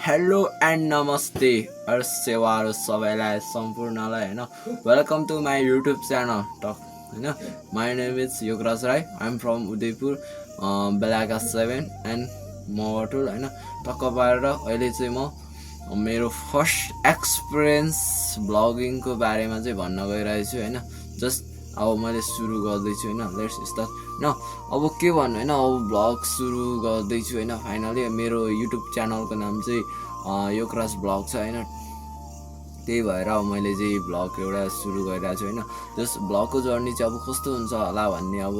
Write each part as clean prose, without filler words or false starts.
hello and नमस्ते सेवाहरू सबैलाई सम्पूर्णलाई होइन welcome to my YouTube channel talk होइन my name is Yograj Rai I am from Udayapur Belaka 7 and मटुल होइन टक्क पारेर अहिले चाहिँ म मेरो फर्स्ट एक्सपिरियन्स ब्लगिङको बारेमा चाहिँ भन्न गइरहेको छु होइन जस्ट अब मैले सुरु गर्दैछु होइन लेट्स स्टार्ट होइन अब के भन्नु होइन अब ब्लग सुरु गर्दैछु होइन फाइनली मेरो युट्युब च्यानलको नाम चाहिँ योगराज ब्लग छ होइन त्यही भएर अब मैले चाहिँ ब्लग एउटा सुरु गरिरहेको छु होइन जस्ट ब्लगको जर्नी चाहिँ अब कस्तो हुन्छ होला भन्ने अब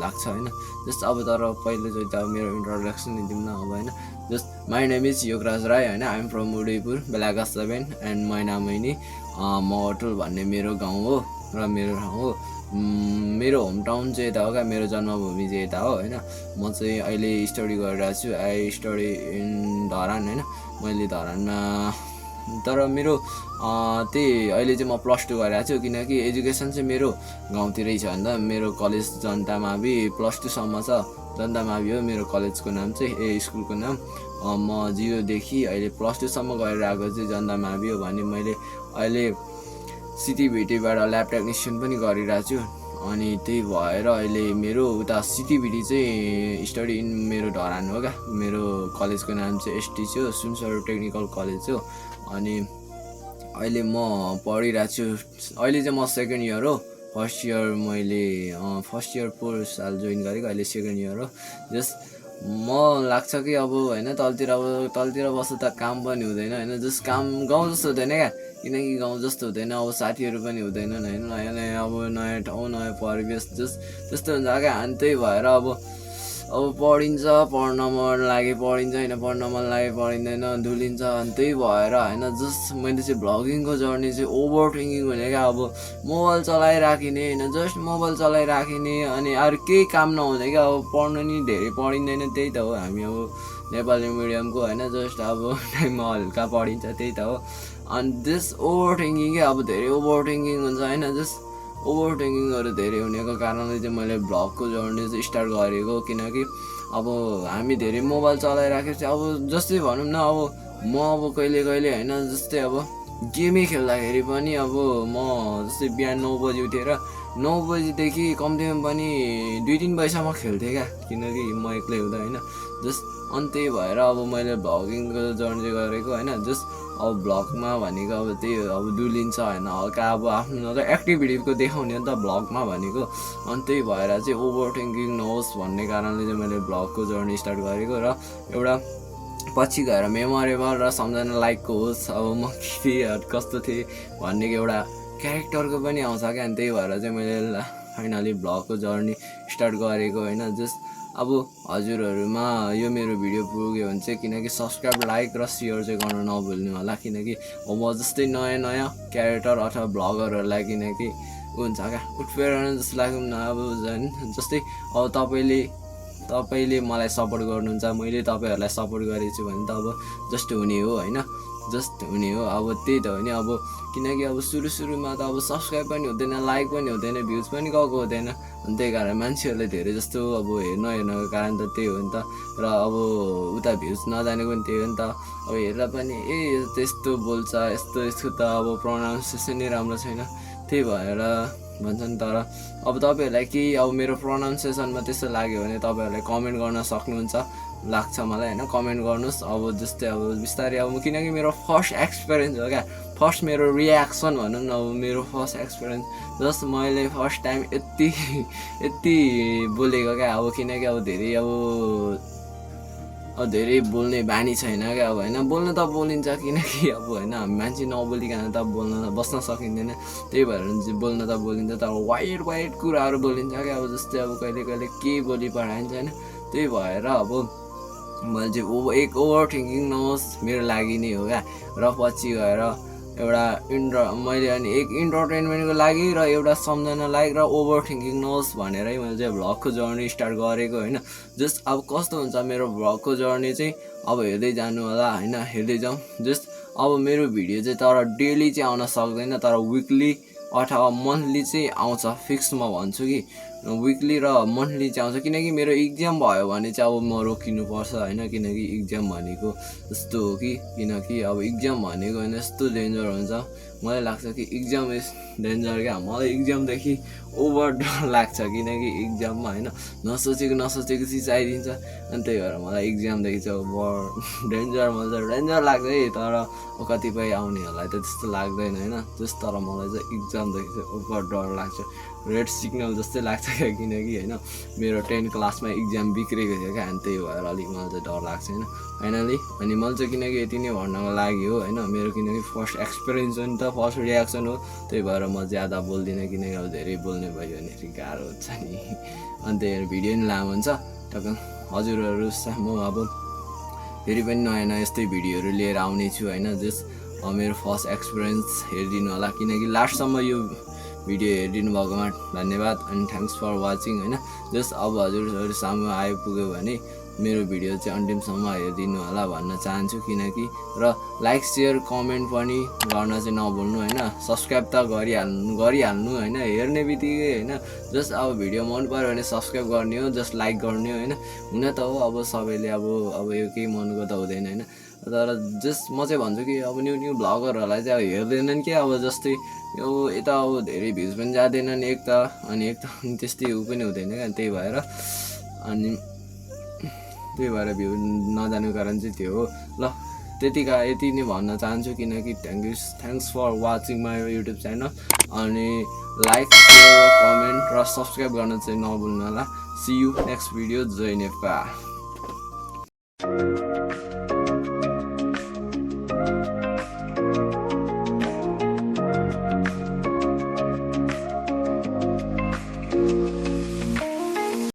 लाग्छ होइन जस्ट अब तर पहिले चाहिँ त मेरो इन्ट्रोडक्सन दिउँ न अब होइन just my name is Yograj Rai होइन आइ am from Udayapur Belaka 7 and मैनामैनी मटुल भन्ने मेरो गाउँ हो र मेरो ठाउँ हो मेरो होम टाउन चाहिँ यता हो क्या मेरो जन्मभूमि चाहिँ यता हो होइन म चाहिँ अहिले स्टडी गरिरहेको छु आई स्टडी इन धरान होइन मैले धरानमा तर मेरो त्यही अहिले चाहिँ म +2 गरिरहेको छु किनकि एजुकेसन चाहिँ मेरो गाउँतिरै छ भन्दा मेरो कलेज जनता मावि +2 सम्म छ जनता मावि हो मेरो कलेजको नाम चाहिँ स्कुलको नाम म 0 देखि अहिले +2 सम्म गरिरहेको चाहिँ जनता मावि हो भने मैले अहिले सिटिभिटीबाट ल्याब टेक्निसियन पनि गरिरहेको छु अनि त्यही भएर अहिले मेरो उता सिटिभिटी चाहिँ स्टडी इन मेरो धरान हो क्या मेरो कलेजको नाम चाहिँ एसटी हो सुनसर टेक्निकल कलेज हो अनि अहिले म पढिरहेको छु अहिले चाहिँ म सेकेन्ड इयर हो फर्स्ट इयर 4 साल जोइन गरेको अहिले सेकेन्ड इयर हो जस्ट म लाग्छ कि अब होइन तलतिर बस्दा त काम पनि हुँदैन होइन जस्ट काम गाउँ जस्तो हुँदैन क्या किनकि गाउँ जस्तो हुँदैन अब साथीहरू पनि हुँदैनन् होइन नयाँ अब नयाँ ठाउँ नयाँ परिवेश त्यस्तो हुन्छ क्या अनि त्यही भएर अब पढिन्छ पढ्न मन लाग्यो पढिन्छ होइन पढ्न मन लाग्यो पढिँदैन धुलिन्छ अनि त्यही भएर होइन जस्ट मैले चाहिँ भ्लगिङको जर्नी चाहिँ ओभर थिङ्किङ हुने क्या अब मोबाइल चलाइराखिने होइन जस्ट मोबाइल चलाइराखिने अनि अरू केही काम नहुने क्या अब पढ्नु नि धेरै पढिँदैन त्यही त हो हामी अब नेपाली मिडियमको होइन जस्ट अब टाइममा हल्का पढिन्छ त्यही त हो अनि जस्ट ओभर थिङ्किङ क्या अब धेरै ओभर थिङ्किङ हुन्छ होइन जस्ट ओभर थिङ्किङहरू धेरै हुनेको कारणले चाहिँ मैले ब्लगको जर्नी चाहिँ स्टार्ट गरेको किनकि अब हामी धेरै मोबाइल चलाइराखेको चाहिँ अब जस्तै भनौँ न अब म अब कहिले होइन जस्तै अब गेमै खेल्दाखेरि पनि अब म जस्तै बिहान 9 बजी उठेर 9 बजीदेखि कम्तीमा पनि 2-3 बजीसम्म खेल्थेँ क्या किनकि म एक्लै हुँदा होइन जस्ट अनि त्यही भएर अब मैले भ्लगिङको जर्नी गरेको होइन जस्ट अब भ्लगमा भनेको अब त्यही हो अब डुलिन्छ होइन हल्का अब आफ्नो एक्टिभिटीको देखाउने नि त भ्लगमा भनेको अनि त्यही भएर चाहिँ ओभर थिङ्किङ नहोस् भन्ने कारणले चाहिँ मैले भ्लगको जर्नी स्टार्ट गरेको र एउटा पछि गएर मेमोरेबल र सम्झना लायकको होस् अब म के कस्तो थिएँ भन्ने एउटा क्यारेक्टरको पनि आउँछ क्या अनि त्यही भएर चाहिँ मैले फाइनली भ्लगको जर्नी स्टार्ट गरेको होइन जस्ट अब हजुरहरूमा यो मेरो भिडियो पुग्यो भने चाहिँ किनकि सब्सक्राइब लाइक र सेयर चाहिँ गर्न नभुल्नु होला किनकि म जस्तै नयाँ क्यारेक्टर अथवा भ्लगरहरूलाई किनकि हुन्छ क्या उत्प्रेरणा जस्तो लाग्यो न अब झन् जस्तै अब तपाईँले मलाई सपोर्ट गर्नुहुन्छ मैले तपाईँहरूलाई सपोर्ट गरेको छु भने त अब जस्ट हुने हो होइन जस्ट हुने हो अब त्यही त हो नि अब किनकि अब सुरुमा त अब सब्सक्राइब पनि हुँदैन लाइक पनि हुँदैन भ्युज पनि गएको हुँदैन अनि त्यही कारण मान्छेहरूले धेरै जस्तो अब हेर्नको कारण त त्यही हो नि त र अब उता भ्युज नजानेको पनि त्यही हो नि त अब हेर्दा पनि त्यस्तो बोल्छ यसको त अब प्रोनाउन्सिएसनै राम्रो छैन त्यही भएर भन्छन् तर अब तपाईँहरूलाई केही अब मेरो प्रोनाउन्सिएसनमा त्यस्तो लाग्यो भने तपाईँहरूलाई कमेन्ट गर्न सक्नुहुन्छ लाग्छ मलाई होइन कमेन्ट गर्नुहोस् अब जस्तै अब बिस्तारै अब किनकि मेरो फर्स्ट एक्सपिरियन्स हो क्या फर्स्ट मेरो रियाक्सन भनौँ न अब मेरो फर्स्ट एक्सपिरियन्स जस्ट मैले फर्स्ट टाइम यति बोलेको क्या अब किनकि अब धेरै बोल्ने बानी छैन क्या अब होइन बोल्न त बोलिन्छ किनकि अब होइन हामी मान्छे नबोलिकन त बस्न सकिँदैन त्यही भएर चाहिँ बोल्न त बोलिन्छ तर वाइड कुराहरू बोलिन्छ क्या अब जस्तै अब कहिले केही बोली पठाइन्छ होइन त्यही भएर अब मैले चाहिँ एक ओभर थिङ्किङ नहोस् मेरो लागि नै हो क्या र पछि गएर एउटा मैले अनि एक इन्टरटेनमेन्टको लागि र एउटा सम्झना लायक र ओभर थिङ्किङ नहोस् भनेरै मैले चाहिँ भ्लगको जर्नी स्टार्ट गरेको होइन जस्ट अब कस्तो हुन्छ मेरो भ्लगको जर्नी चाहिँ अब हेर्दै जानु होला होइन हेर्दै जाउँ जस्ट अब मेरो भिडियो चाहिँ तर डेली चाहिँ आउन सक्दैन तर विकली अथवा मन्थली चाहिँ आउँछ फिक्स म भन्छु कि विकली र मन्थली चाहिँ आउँछ किनकि मेरो इक्जाम भयो भने चाहिँ अब म रोकिनुपर्छ होइन किनकि इक्जाम भनेको यस्तो हो कि किनकि अब इक्जाम भनेको होइन यस्तो डेन्जर हुन्छ मलाई लाग्छ कि इक्जाम इज डेन्जर क्या मलाई इक्जामदेखि ओभर डर लाग्छ किनकि इक्जाममा होइन नसोचेको चिज आइदिन्छ अनि त्यही भएर मलाई इक्जामदेखि चाहिँ ओभर डेन्जर लाग्छ है तर कतिपय आउनेहरूलाई त त्यस्तो लाग्दैन होइन जस तर मलाई चाहिँ इक्जामदेखि चाहिँ ओभर डर लाग्छ रेड सिग्नल जस्तै लाग्छ क्या किनकि होइन मेरो 10 क्लासमा इक्जाम बिग्रेको थियो क्या अनि त्यही भएर अलिक मलाई चाहिँ डर लाग्छ होइन फाइनली अनि मैले चाहिँ किनकि यति नै भन्नको लागि हो होइन मेरो किनकि फर्स्ट एक्सपिरियन्स हो नि त फर्स्ट रियाक्सन हो त्यही भएर म ज्यादा बोल्दिनँ किनकि अब धेरै बोल्ने भयो भने फेरि गाह्रो हुन्छ नि अनि त्यही भएर भिडियो नि लामो हुन्छ टक्क हजुरहरू म अब फेरि पनि नयाँ नयाँ यस्तै भिडियोहरू लिएर आउने छु होइन जस मेरो फर्स्ट एक्सपिरियन्स हेरिदिनु होला किनकि लास्टसम्म यो भिडियो हेरिदिनु भएकोमा धन्यवाद अनि थ्याङ्क्स फर वाचिङ होइन जस अब हजुरहरू सामु आइपुग्यो भने मेरो भिडियो चाहिँ अन्तिमसम्म हेरिदिनु होला भन्न चाहन्छु किनकि र लाइक सेयर कमेन्ट पनि गर्न चाहिँ नभुल्नु होइन सब्सक्राइब त गरिहाल्नु होइन हेर्ने बित्तिकै होइन जस्ट अब भिडियो मन पऱ्यो भने सब्सक्राइब गर्ने हो जस्ट लाइक गर्ने हो होइन हुन त हो अब सबैले अब यो केही मनको त हुँदैन होइन तर जस्ट म चाहिँ भन्छु कि अब न्यू भ्लगरहरूलाई चाहिँ अब हेर्दैनन् कि अब जस्तै यो यता अब धेरै भ्युज पनि जाँदैनन् एक त त्यस्तै ऊ पनि हुँदैन क्या त्यही भएर भ्यू नजानुको कारण चाहिँ त्यो हो ल यति नै भन्न चाहन्छु किनकि thanks for watching my YouTube channel अनि लाइक सेयर र कमेन्ट र सब्सक्राइब गर्न चाहिँ नभुल्नु होला सी यू नेक्स्ट भिडियो जय नेपाल